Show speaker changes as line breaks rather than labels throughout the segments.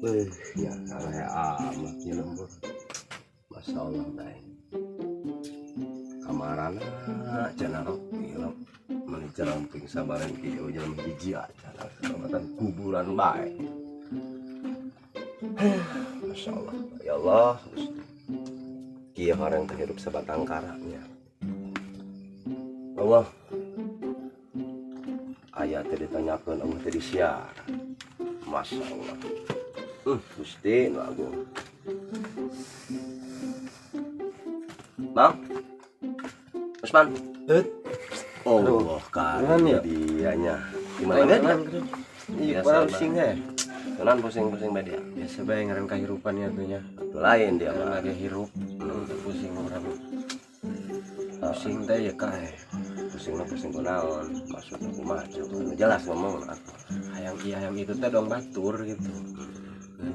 Beuh, ya raya amat ya lembur. Masya Allah, bae. Kamarana cenah rok meni ceramping sabaran kieu jelema hiji acan kecamatan kuburan bae. Masya Allah. Ya Allah, Gusti. Kieu orang teh hirup sabatang kara nya. Allah. Aya teh ditanyakeun, Allah teh disiar. Masya Allah. Gusti nu agung. Bang. Usman.
Eh.
Oh, kan
Gimana ya?
Dianya. Gimana dia?
Iya,
Biasa,
pusing ya.
Kenan pusing-pusing bae dia.
Biasa bae ngaran kahirupan ya tuh nya.
Atuh lain dia
Ngaran
mah.
Lagi hirup, pusing orang. Pusing teh ya kae.
Pusing mah pusing kunaon? Maksudnya kumaha coba? Nu jelas ngomong atuh.
Hayang iya hayang itu teh dong batur gitu. Dan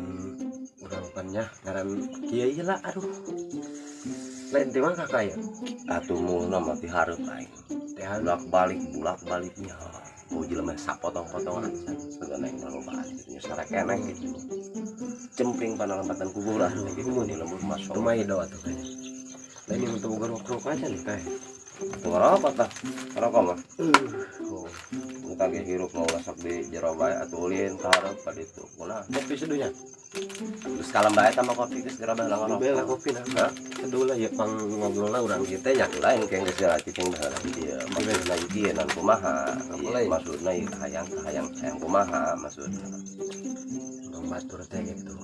urang pan nya ngaran kieu lah, aduh. Lain teh mah kakak ya.
Atuh mulna mah ti hareup aing.
Teh.
Bolak balik bolak baliknya. Mau jelema sapotong-potongan segala yang lobaan gitu nya sarekeneh gitu. Cempring panalempatan kuburan gitu di lembur, masya
Itu
Allah.
Mah ido atuh kayak. Lain yang untuk rokok aja nih kayak.
Tuh ngerokok tah. Ngerokok mah.
Oh,
Kita ge hirup mau sok di jero bae atuh ulin ka hareup ka ditu. Kunaon?
Kopi seduhnya.
Geus kalem bae tambah kopi geus jero bae lah ngerokok.
Bela kopi nah.
Hah?
Seduh lah ya pang ngobrol lah urang kieu teh nya.
Lain kayak geus jelas cicing baheula di dieu. Maksudna ieu nan kumaha? Ieu
Lain.
Maksudna ieu hayang hayang hayang kumaha maksudna?
Dong batur teh gitu.